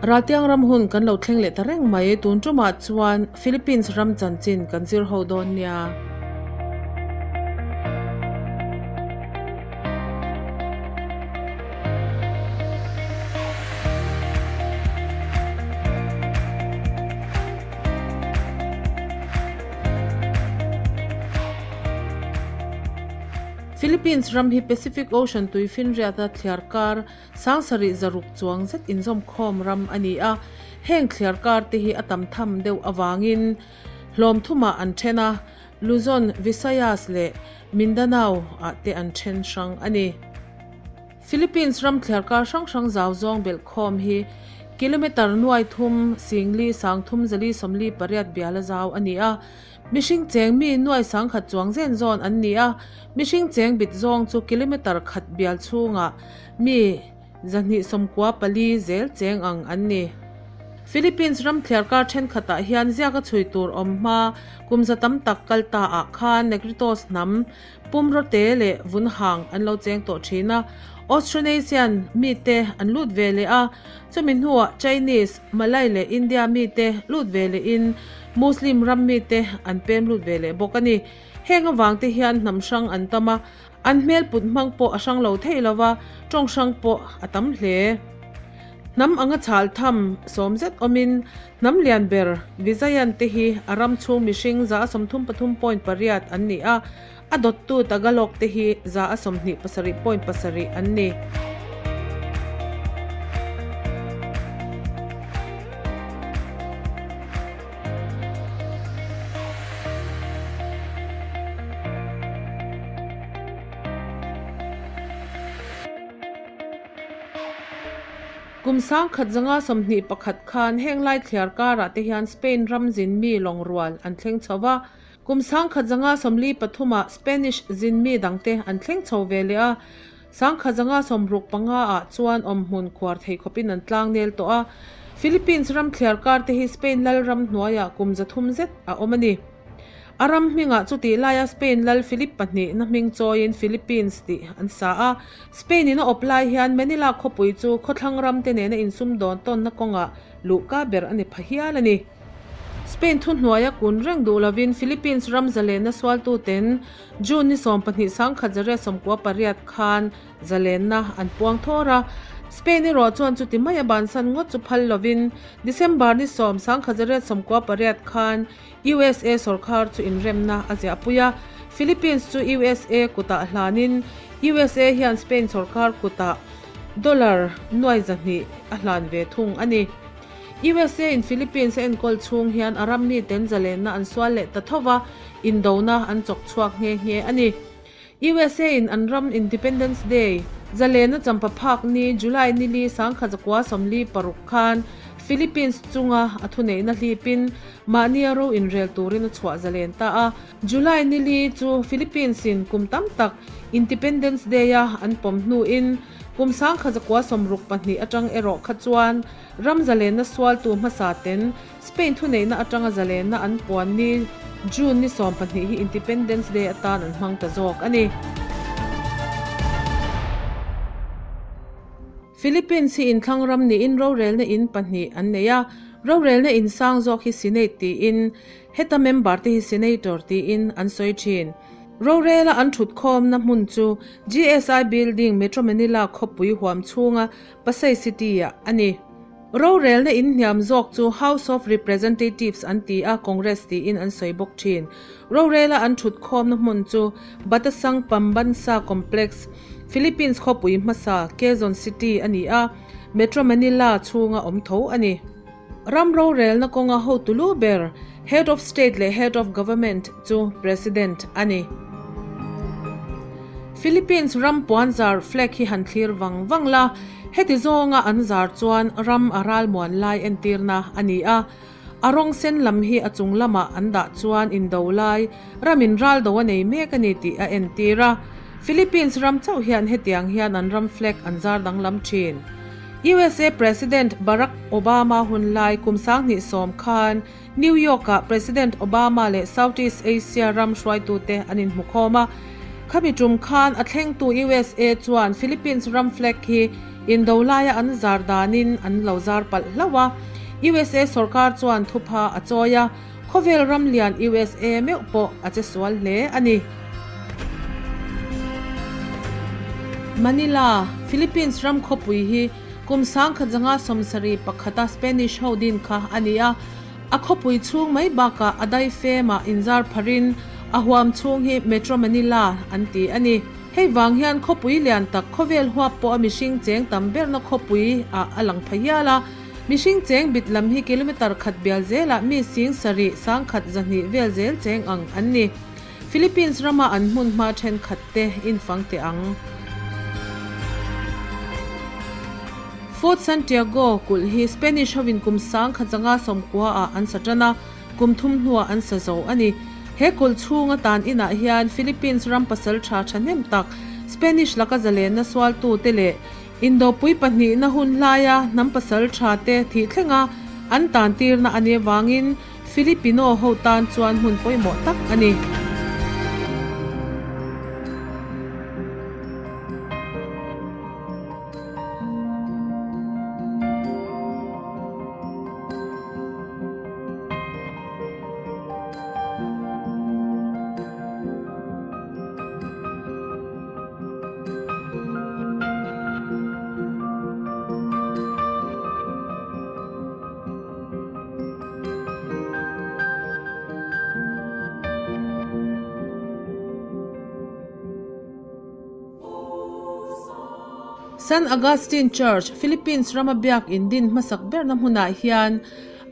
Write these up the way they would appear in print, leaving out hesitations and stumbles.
Raltiang ram hun kan lo thleng leh ta reng mai, tun tumah chuan Philippines ram chanchin kan zir ho dawn nia. Philippines ram hi Pacific Ocean tuifinriata thliar kar 7,600 chuang zet inzawmkhawm ram a ni a, heng thliar kar te hi a tam tham deuh avangin hlawm thumah an then a, Luzon, Visayas leh Mindanao ah te an then hrang a ni. Philippines ram thliar kar hrang hrang zau zawng belhkhawm hi kilometre nuai thum singli sangthum zali 48 biala zau a ni a, mihring cheng mi nuai 10,000 chuang zen zawn an ni a, mihring cheng bit zawng chu kilometre khat bial chhungah mi 294 zel cheng ang an ni. Philippines ram thliar kar thenkhatah hian ziaka chhui tur awm hma kum za tam tak kal ta ah khan Negritos hnam pumraw te leh vun hang an lo cheng tawh thin a, Austronesian mi te an lut ve leh a, chumi hnuah Chinese, Malay leh India mi te lut ve lehin Muslim ram mi te an pem lut ve leh bawk a ni. Heng avang te hian hnam hrang an tam a, an hmel put hmang pawh a hrang lo thei lova, tawng hrang pawh a tam hle. Hnam anga chhal tham sawm zet awmin hnam lian ber Vijayan te hi a ram chhung mihring 33.8 an ni a, a dawttu Tagalog te hi 27.7 an ni. Kum 1921 khan heng lai thliar karah te hian Spain ram zin mi lawng rual an thleng chho va, kum 1953 ah Spanish zin mi dangte an thleng chho ve leh a, 1965 ah chuan awm hmun khuar thei khawpin an tlang nel tawh a. Philippines ram thliar kar te hi Spain lal ram hnuaiah kum 300 zet a awm a ni. A ram hmingah chuti laia Spain lal Philip pahnih na hming chawiin Philippines tih an sa a. Spain in a awp lai hian Manila khawpui chu khawthlang ram te nena insum dawn tawnna kawngah luhka ber a ni pha hial a ni. Spain thu hnuaia kun reng duh lovin Philippines ram zalenna sualtu ten June ni 12 1998 khan zalenna an puang thawr a. Spain erawh chuan chuti mai a bansan ngawt chu phal lovin December ni 10 1998 khan USA sorkar chu inremna a ziah pui a, Philippines chu USA kutah hlanin USA hian Spain sorkar kutah dollar nuai 200 a hlan ve thung a ni. USA in Philippines a enkawl chhung hian a ram mi ten zalenna an sual leh ta thova, indona an chawk chhuak nghe nghe a ni. USA in an ram Independence Day zalena champa phak ni July ni li 1946 khan Philippines chunga a thuneihna hlipin mahnia ro inrel turin a chhuah zalen ta a. July ni li chu Philippines in kum tam tak Independence Day a an pawm hnuin kum 1962 atang erawh kha chuan ram zalenna sualtu hmasa ten Spain thuneihna atanga zalenna an puan ni June ni 12 hi Independence Day atan an hmang ta zawk a ni. Philippines hi inthlang ram niin rorelna in pahnih an nei a, rorelna in sang zawk hi Senate tiin heta member te hi Senator tiin an sawi thin. Rorela an thut khawmna hmun chu GSI Building, Metro Manila khawpui huam chhunga Pasay City ah a ni. Rorelna in hniam zawk chu House of Representatives an ti a, Congress tiin an sawi bawk thin. Rorela an thut khawmna hmun chu Batasang Pambansa Complex, Philippines khawpui hmasa Quezon City a ni a, Metro Manila chhunga awm tho a ni. Ram rorelna kawnga hotu lu ber, Head of State leh Head of Government chu President a ni. Philippines ram puan zar flag hi han thlir vang vang la, heti zawnga an zar chuan ram a ral muan lai entirna a ni a. A rawng sen lam hi a chung lamah an dah chuan indo lai ramin ral do a nei mek a ni tih a entir a. Philippines ram chauh hian hetiang hian an ram flag an zar danglam thin. USA President Barack Obama hun lai kum 2010 khan New York ah President Obama leh Southeast Asia ram hruaitute an inhmu khawm a. Khami tum khan a thlengtu USA chuan Philippines ram flag hi Indo laia an zar danin an lo zar palh hlauh a, USA sorkar chuan thupha a chawi a, khawvel ram lian USA meuh pawh a che sual hle a ni. Manila, Philippines ram khawpui hi kum 1971 a Spanish ho din kha a ni a, a khawpui chhung mai bakah a daifemah inzar pharin a huam chhung hi Metro Manila an ti a ni. Hei vang hian khawpui lian tak khawvel huap pawh a mihring cheng tam berna khawpui ah a lang pha hial a, mihring cheng bit lam hi kilometre khat bial zelah mi 7000 120 vel zel cheng ang an ni. Philippines rama an hmun hma thenkhat te infang teh ang. Fort Santiago kulh hi Spanish hovin kum 1990 ah an sa tan a, kum thum hnuah an sa zo a ni. He kulh chhung atan inah hian Philippines ram pasal tha thahnem tak Spanish laka zalenna sualtu te leh Indopui pahnihna hun hlaia hnam pasal tha te thih thlenga an tan tirna a nih avangin Filipino ho tan chuan hmun pawimawh tak a ni. San Agustin Church, Philippines rama biak in din hmasak berna hmunah hian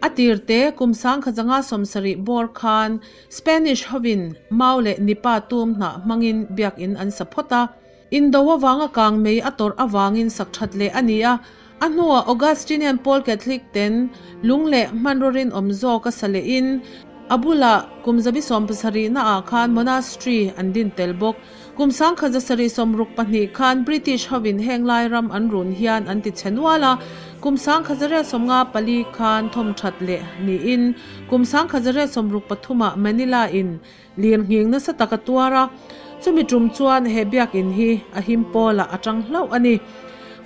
a tirte kum 1970 bawr khan Spanish hovin mau leh nipa tum hnah hmangin biak in an sa phawt a. Indo awanga kang mei a tawrh awangin sak that leh a ni a, a hnuah Augustinian Paul Catholic ten lung leh hmanrawrin awm zawk a sa leh in a bulah kum 17 na ah khan monastery an din tel bawk. Kum 1962 khan British hovin henglai ram an run hian an ti chenual a, kum 1954 khan thom that leh ni in kum 1963 Manila in lir nghing na sa taka tuara chumi tum chuan he biak in hi a him pawla atang hlau ani.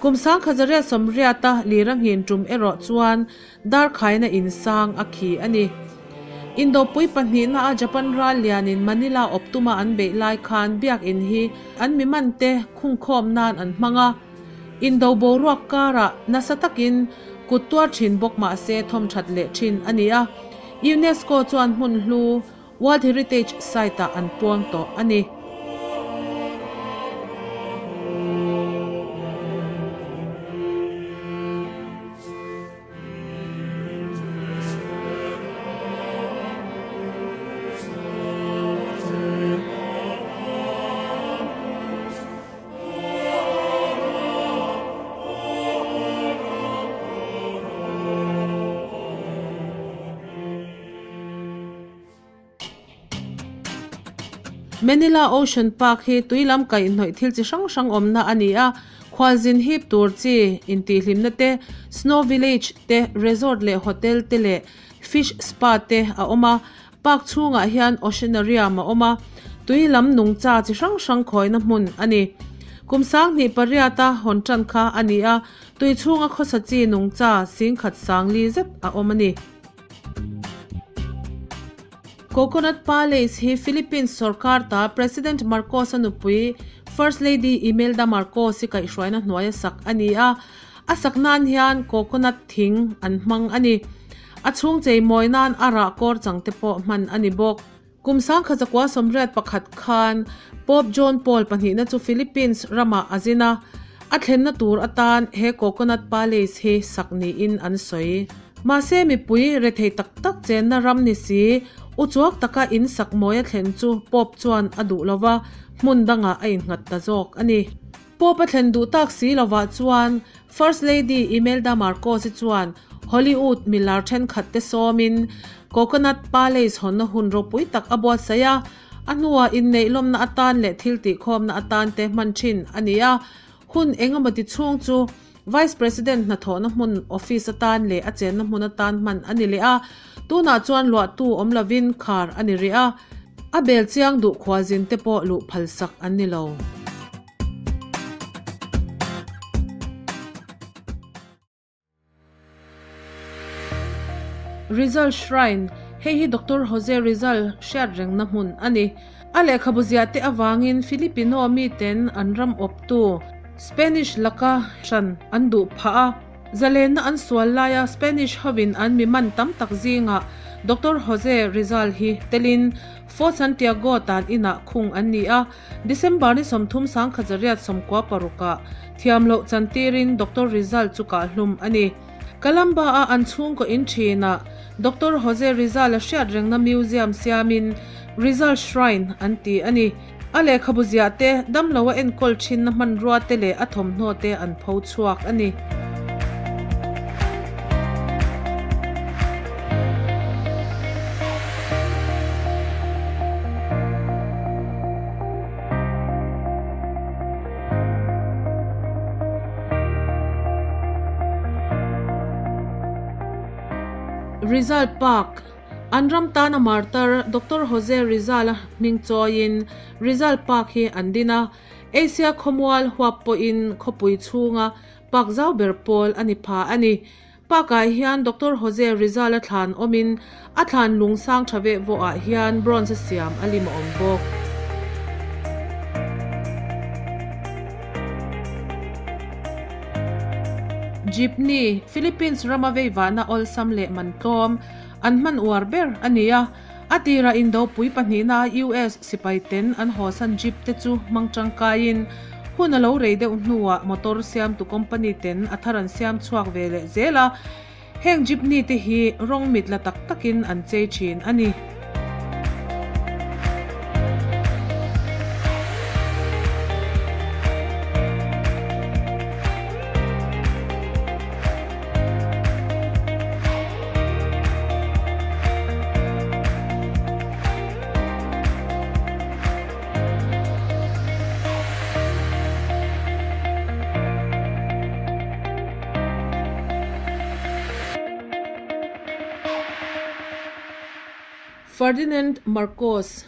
Kum 1980 lira nghin tum ero chuan dar khaina in sang a khi ani. Indopui pahnih na a Japan ral lianin Manila optuma an bei lai khan biak in hi an mi man te khung khawm nan an hmanga. Indo boruak kara nasa takin kuttuar thin bawk ma se thom that leh thin ani a. UNESCO chuan hmun hlu World Heritage Site a an puang to ani. Manila Ocean Park hi tuilam kai hnoi thil chi hrang hrang awmna ani a, khwalzin hip tur chi inti hlimna te, Snow Village te, resort leh hotel te leh fish spa te a awm a. Park chhungah hian oceanarium a awm a, tuilam nung cha chi hrang hrang khawina hmun ani. Kum 28 a hawn tan kha ani a, tui chhunga khawsa chi nung cha singkhat sangli zet a awm ani. Coconut Palace hi Philippines sarkar ta President Marcos anupui First Lady Imelda Marcos hi kaihhruaina hnuaia sak ani a, a sak nan hian coconut thing an hmang ani. A chhung chei mawi nan a rah kawr changte pawh hman ani bawk. Kum 1981 khan Pope John Paul pahnihna chu Philippines rama azina a thlenna tur atan he Coconut Palace hi sak niin an sawi. Mahse mipui rethei tak tak chenna ram ni si uchuak taka in sak mawi a thlen chu Pope chuan a duh lova hmun danga a innghat ta zawk ani. Pope a thlen duh tak si lova chuan First Lady Imelda Marcos chuan Hollywood milar thenkhat te sawmin Coconut Palace hawnna hun ropui tak a buat saia a hnuah inneih lawmna atan leh thil tih khawmna atan te hman thin ani a. Hun engemaw ti chhung chu Vice President hnathawhna hmun office atan leh a chenna hmun atan hman ani leh a, tunah chuan luahtu awm lovin khar ani ri a, a bel chiang duh khualzin te pawh luh phal sak an ni lo. Rizal Shrine, Hei hi Doctor Jose Rizal hriat rengna hmun a ni. A lehkhabu ziahte avangin Filipino miten an ram awptu Spanish laka hran an duh phah a. Zalenna an sual laia Spanish hovin an mi man tam tak zingah Doctor Jose Rizal hi telin Fort Santiago tan inah khung an ni a. December ni 30 1996ah thiam loh chantirin Doctor Rizal chu kahhlum a ni. Calamba-a an chhungkaw in thinah Doctor Jose Rizal-a hriat rengna museum siamin Rizal Shrine an ti a ni. A lehkhabu ziah te, damlo a enkawl thinna hmanrua te leh a thawmhnaw te an pho chhuak a ni. Rizal Park, An ram tana martar Doctor Jose Rizal-a hming chawiin Rizal Park hi an din a, Asia khawmual huap pawhin khawpui chhunga park zau ber pawl a ni pha a ni. Park-ah hian Doctor Jose Rizal-a thlan awmin a thlan lung sang tha veh vawhah hian bronze siam a lim a awm bawk. Jeepney, Philippines rama veivahna awlsam leh man tlawm an hman uar ber a ni a. A tirah indopui pahnihna US sipai ten an hawsan jeep te chu hmang tangkaiin hun a lo rei deuh hnuah motor siamtu company ten a thar an siam chhuak ve leh zel a. Heng jeepney te hi rawng mit la tak takin an chei thin a ni. Ferdinand Marcos,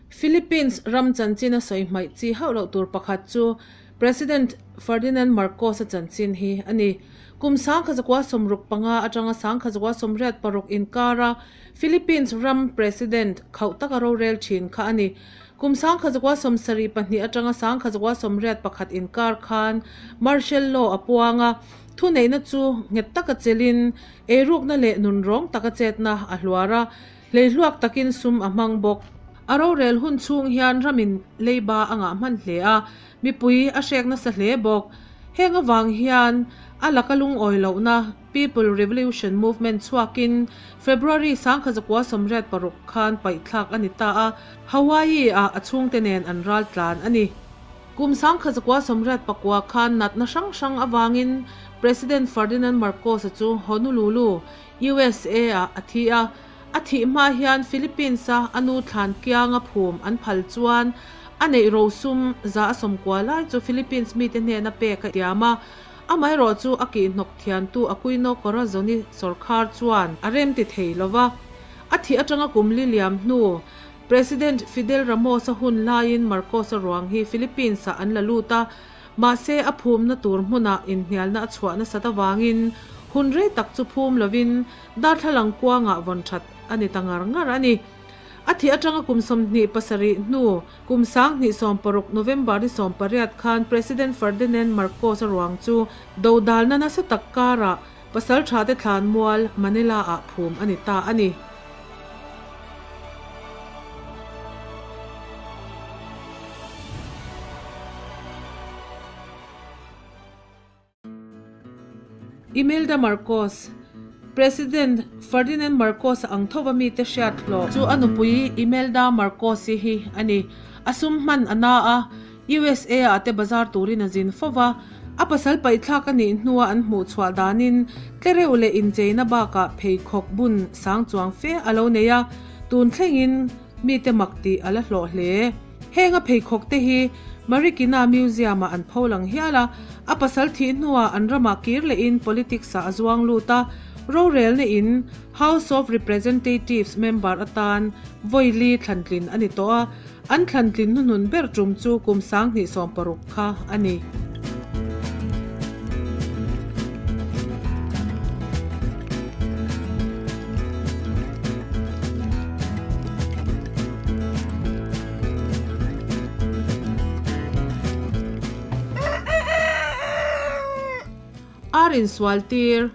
Philippines ram chanchin a sawi hmaih chi hauh loh tur pakhat chu President Ferdinand Marcos-a chanchin hi a ni. Kum 1965 atanga 1986 inkara Philippines ram President khauh taka rorel thin kha a ni. Kum 1972 atanga 1981 inkar khan Martial Law a puang a, thuneihna chu nghet taka chelin eirukna leh nunrawng taka chetna a hluar a, hleihluak takin sum a hmang bawk. A rorel hun chhung hian ramin leiba a ngah hman hle a, Mipui a hrek nasa hle bawk. Heng avang hian a laka lungawi lohna People Revolution Movement chhuakin February 1986 khan paihthlak a ni ta a, Hawaii-ah a chhungte nen an ral tlan a ni. Kum 1989 khan natna hrang hrang avangin President Ferdinand Marcos-a chu Honolulu, USA-ah a thi a. A thih hma hian Philippines-a a nu thlan kianga phum an phal chuan a neih rosum za a sawmkua lai chu Philippines mite hnena pek a tiam a. Amaherawh chu a kihhnawk thiantu Aquino Corazon-i sawrkhar chuan a rem ti thei lo va. A thih atanga kum li liam hnu President Fidel Ramos-a hun laiin Marcos-a ruang hi Philippines-ah an la lut a, Mahse, a phumna tur hmunah inhnialna a chhuah nasat avangin hun rei tak chu phum lovin darthlalang kuangah vawn that a ni ta ngar ngar a ni. A thih atanga kum 27 hnu, kum 2016 November ni 18 khan President Ferdinand Marcos-a ruang chu dodalna nasa tak karah pasal thate thlan mual Manila-ah phum a ni ta a ni. Imelda Marcos, President Ferdinand Marcos-a ang thova mite hriat hlawh chu a nupui Imelda Marcos-i hi a ni. A sum hman a na a, USA-ah te bazar turin a zin fo va, a pasal paihthlak a nih hnua an hmuh chhuah danin tlereuh leh incheina bakah pheikhawk bun sang chuang fe a lo nei a, tun thlengin mite mak tih a la hlawh hle. Heng a pheikhawk te hi Marikina Museum-ah an pho lang hial a, a pasal thih hnuah an ramah kir lehin politics-ah a zuang lut a, rorelna in House of Representatives member atan vawi li thlantlin a ni tawh a, An thlantlin hnuhnun ber tum chu kum 2016 kha a ni. Ar insualtir,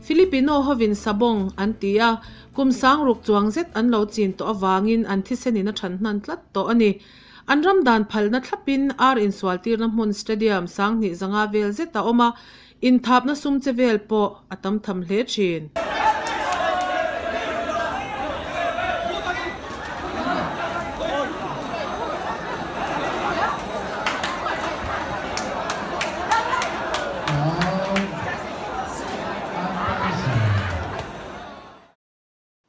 Filipino hovin sabong an ti a, kum sangruk chuang zet an lo chin tawh avangin an thisenin a than hnan tlat tawh a ni. An ram dan phalna thlapin ar insualtirna hmun stadium 2500 vel zet a awm a, inthapna sum che vel pawh a tam tham hle thin.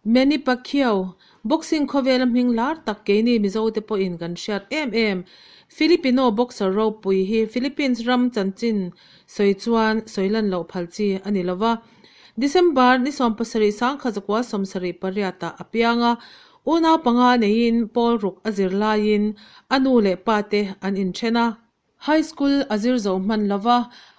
Manny Pacquiao, boxing khawvela hming lar tak keini Mizo te pawhin kan hriat em em. Filipino boxer ropui hi Philippines ram chanchin sawi chuan sawi lan loh phal chi a ni lova. December ni 70 1978 ah a piang a, unau panga neiin pawl ruk a zir laiin a nu leh pa te an inthen a. High school a zir zo hman lova,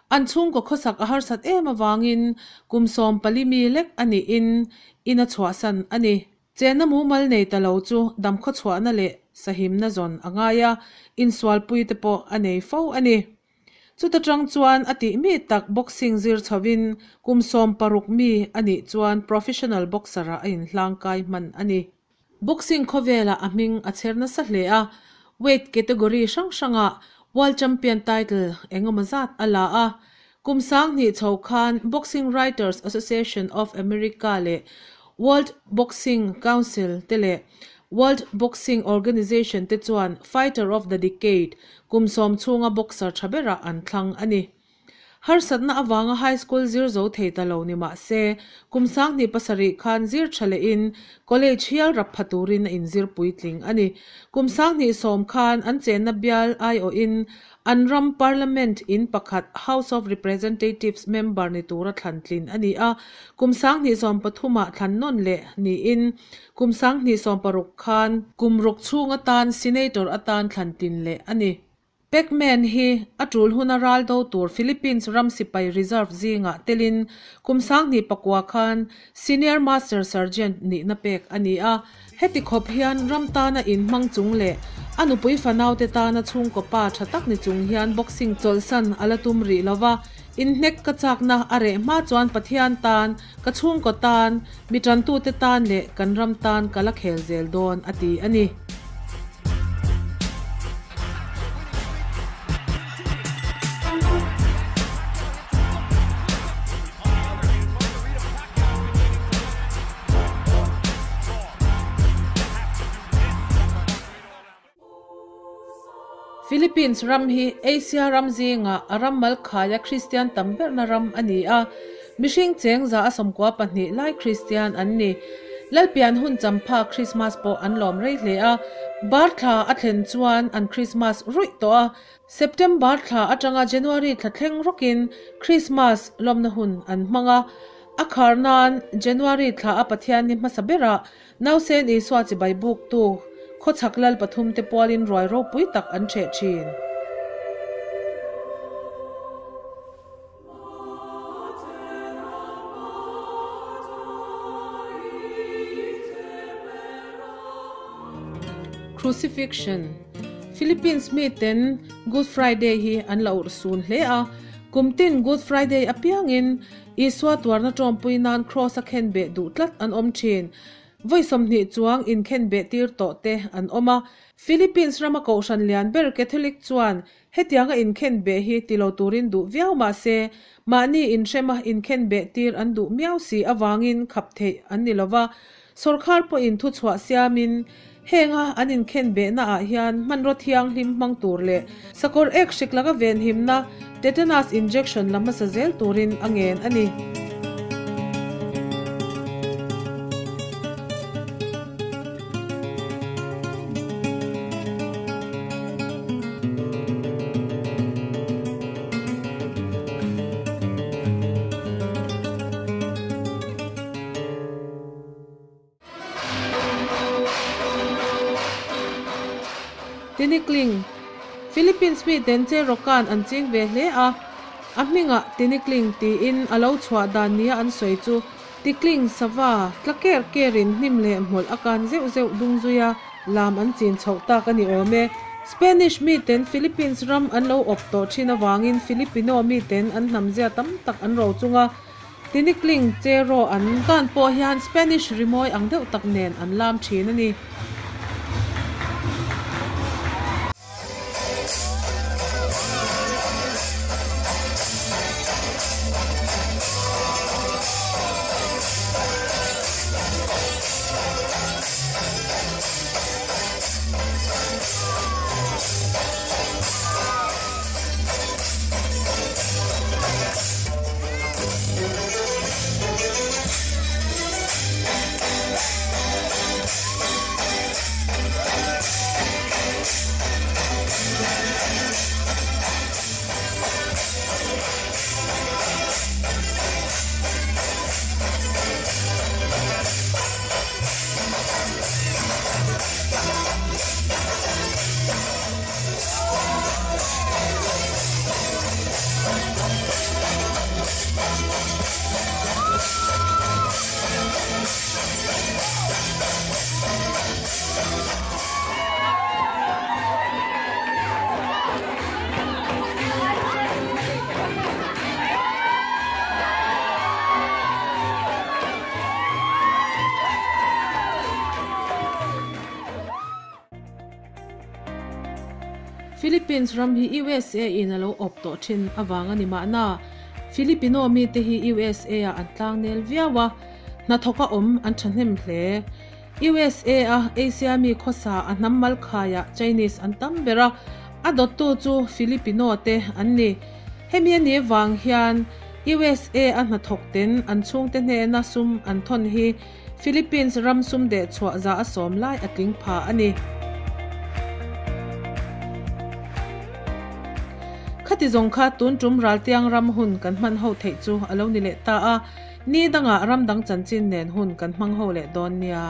an chhungkaw khawsak a harsat em avangin kum 14 mi lek a niin in a chhuahsan a ni. Chenna mumal nei ta lo chu damkhaw chhuahna leh sahimna zawn a ngai a, insualpui te pawh a nei fo a ni. Chuta tang chuan a tih mi tak boxing zir chhovin kum 16 mi a nih chuan professional boxer ah a inhlangkai hman a ni. Boxing khawvelah a hming a chher nasa hle a, weight category hrang hrangah world champion title engemaw zat a la a. Kum 2000 chho khan Boxing Writers Association of America leh World Boxing Council te leh World Boxing Organization te chuan Fighter of the Decade kum 10 chhunga boxer tha berah an thlang a ni. Harsatna awanga high school zir zo thei ta lo ni mah se, kum 2007 khan zir tha leh in college hial rap pha turin a inzir puitling a ni. Kum 2010 khan an chenna bial ai aw in an ram parliament in pakhat House of Representatives member ni tura thlan tlin a ni a, kum 2013 ah thlan nawn leh ni in kum 2016 khan kum ruk chhung atan senator atan thlan tlin leh a ni. Pacman hi a tul huna ral do tur Philippines ram sipai reserve zinga telin kum 2009 khan senior master sergeant ni na pek ani a, heti khop hian ram tana in hmang chung le anupui fanau te tana chung ko pa thatak ni chung hian boxing cholsan ala tum ri lova in hnek ka chakna are ma chuan Pathian tan ka chung ko tan mi tan tu te tan le kan ram tan kala khel zel don ati ani. Philippines ram hi Asia ram zinga a ram mal khaya Christian tamber na ram ani a, mihring cheng za a somkwa pahnih lai Christian an ni. Lalpian hun champha Christmas po an lom rei hle a, bar thla a thlen chuan an Christmas ruih to a, September thla atanga January thla thleng rokin Christmas lawmna hun an hmanga, a kharnan January thla a Pathian ni hmasa bera nausen Isua chi bai buk tu khawchhak lal pathum te pualin ruai ropui tak an the thin. Crucifixion Philippines mi ten Good Friday hi an la ur sun hle a, kumtin Good Friday apiangin Isua tuarna tawmpui nan cross a khen be duh tlat an awm thin. Voi sawmhnih chuang in khen be tir tawh te an awm a. Philippines rama kohhran lian ber Catholic chuan hetianga in khen be hi tilo turin duh viau ma se, mahni in hrema in khen be tir an duh miau si awangin khap theih an ni lova. Sorkhar pawh in thu chhuah siamin henga an in khen be na ah hian hmanraw thiang hlim hmang tur leh sakawr ek hrik laka ven himna tetanus injection la hmasa zel turin a ngen ani. Tinikling Philippines mi ten che rokan an ching ve hle a, a hminga tinikling tiin a lo chhuah dan nia an sawi chu tikling sawa tlaker kerin hnim leh hmawlh akan zeuh zeuh dung zuia lam an chin chhoh tak ani awm e. Spanish miten Philippines ram an lo awp tawh thin avangin Filipino miten an hnamzia tam tak an ro chung a, Tinikling cheraw an kan pawh hian Spanish rimawi ang deuh tak nen an lam thin a ni. Philippines ram hi USA in a lo awp tawh thin avang a ni mahna, Filipino mite hi USA ah an tlangnel viau a, hnathawk a awm an thahnem hle. USA a Asia mi khawsa a hnam malkhaiah Chinese an tam ber a, a dawttu chu Filipino te an ni. Hemi a nih vang hian USA a hnathawk ten an chhungte hnena sum an thawn hi Philippines ram sum deh chhuah za a sawm lai a tling pha a ni. Khati zawng kha tun tum raltiang ram hun kan hman ho theih chu a lo ni leh ta a, ni dangah ram dang chanchin nen hun kan hmang ho leh dawn nia.